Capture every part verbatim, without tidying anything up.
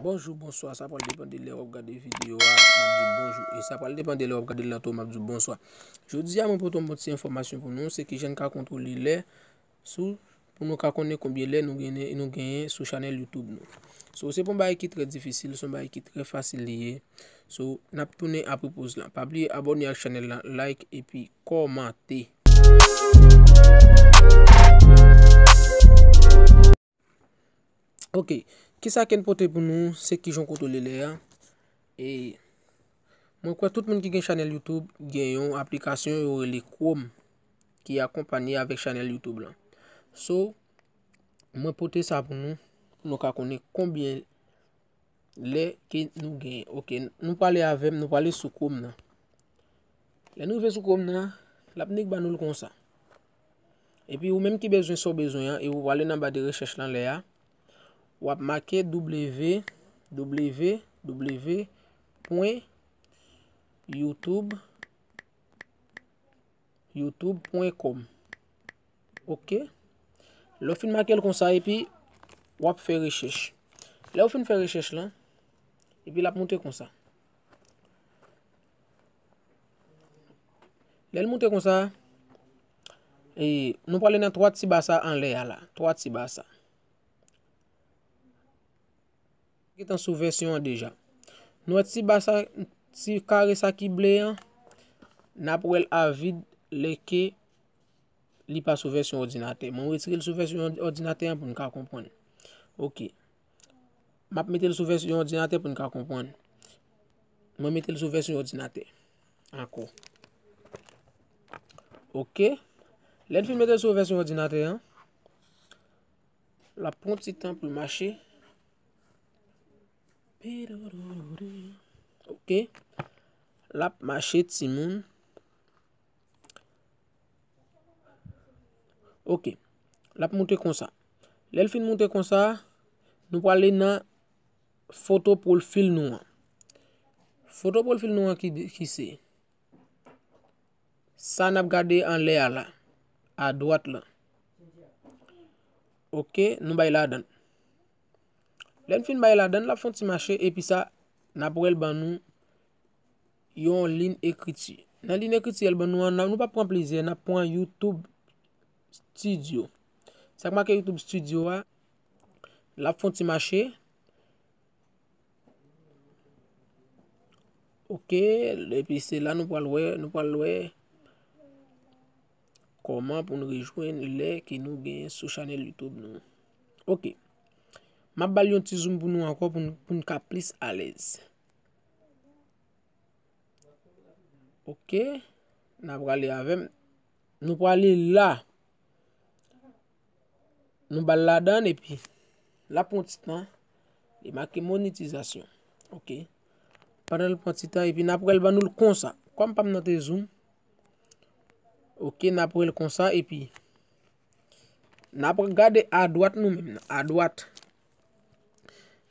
Bonjou, bonswa, sa pral depann de lè w ap gade videyo a, m ap di bonjou. E sa pral depann de lè w ap gade l la tou, m ap di bonswa. Jodi a, mwen pote yon bon ti enfòmasyon pou nou, se kijan n ka kontwole lè sou, pou nou ka konnen konbyen lè nou genyen, nou genyen sou chanèl YouTube nou. So, se pa yon bagay ki trè difisil, se yon bagay ki trè fasil li ye. So, n ap tounen apre poz lan. Pa bliye abòne ak chanèl la, like epi kòmante. Ok, kisa ke n pote pou nou, se kijan w kontwole lè a. E mwen kwè tout moun ki gen chanèl YouTube gen yon aplikasyon yo rele Chrome ki akonpanye avèk chanèl YouTube lan. So, mwen pote sa pou nou, pou nou ka konnen konbyen lè ke nou genyen. Ok, nou prale avè m, nou prale sou Chrome nan. Lè nou rive sou Chrome nan, l ap nik ba nou l konsa. Epi ou menm ki bezwen sa w bezwen an, e ou prale nan ba de rechèch lan lè a, w ap make w w w pwen youtube youtube pwen kòm. Ok. Lè w fin make l konsa, epi w ap fè rechèch. Lè w fin fè rechèch lan, epi l ap moute konsa. Lè l moute konsa, e, nou prale nan twa ti ba sa anlè a la. Twa ti ba sa. Gentan sou vèsyon an deja. Nou wè ti ba sa, ti kare sa ki ble an, n ap wè l avid lè ke li pa sou vèsyon òdinatè. Mwen retire l sou vèsyon òdinatè an pou n ka konprann. Ok. M ap mete l sou vèsyon òdinatè pou n ka konprann. Mwen mete l sou vèsyon òdinatè. Ankò. Ok. Lè n fin mete l sou vèsyon òdinatè an, l ap pran ti tan pou l mache. Ok. L ap mache, timoun. Ok. L ap moute konsa. Lè l fin moute konsa, nou prale nan foto pwofil nou an. Foto pwofil nou an ki, ki se sa n ap gade anlè a la, adwat lan. Ok, nou bay ladan l. Lè n fin bay ladan l, l ap fè yon ti mache, epi sa, n ap wè l ban nou yon liy ekriti. Nan liy ekriti a l ban nou an, n a, nou p ap pran plizyè, n ap pran YouTube Studio. Sa k make YouTube Studio a, l ap fè yon ti mache. Ok, epi se la nou pral wè, nou pral wè kòman pou n rejwenn lè ke nou genyen sou chanèl YouTube nou. Ok. M ap ba l yon ti zoom pou nou ankò pou n, pou n ka plis alèz. Ok. N a prale avè m. Nou prale la. Nou ba l ladan l epi l ap pran ti tan. Li make monetizasyon. Ok. Pandan l pran ti tan epi n ap wè l ban nou l konsa. Kòm pa m nan te zoom. Ok, n ap wè l konsa epi n ap gade adwat nou menm nan. Adwat.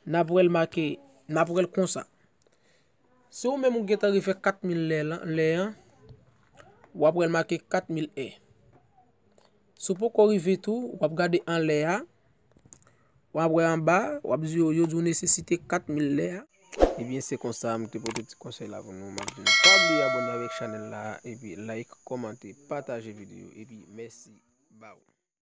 N ap wè l make, n ap wè l konsa. Si ou menm ou gentan rive kat mil lè lan, lè an, w ap wè l make kat mil è. Si w poko rive tou, w ap gade anlè a, w ap wè anba, w ap di yo, yo di w nesesite kat mil lè a. Ebyen, se konsa, m te pote ti konsèy la pou nou. M ap di nou, pa bliye abòne avèk chanèl la, epi like, kòmante, pataje videyo, epi mèsi, baww.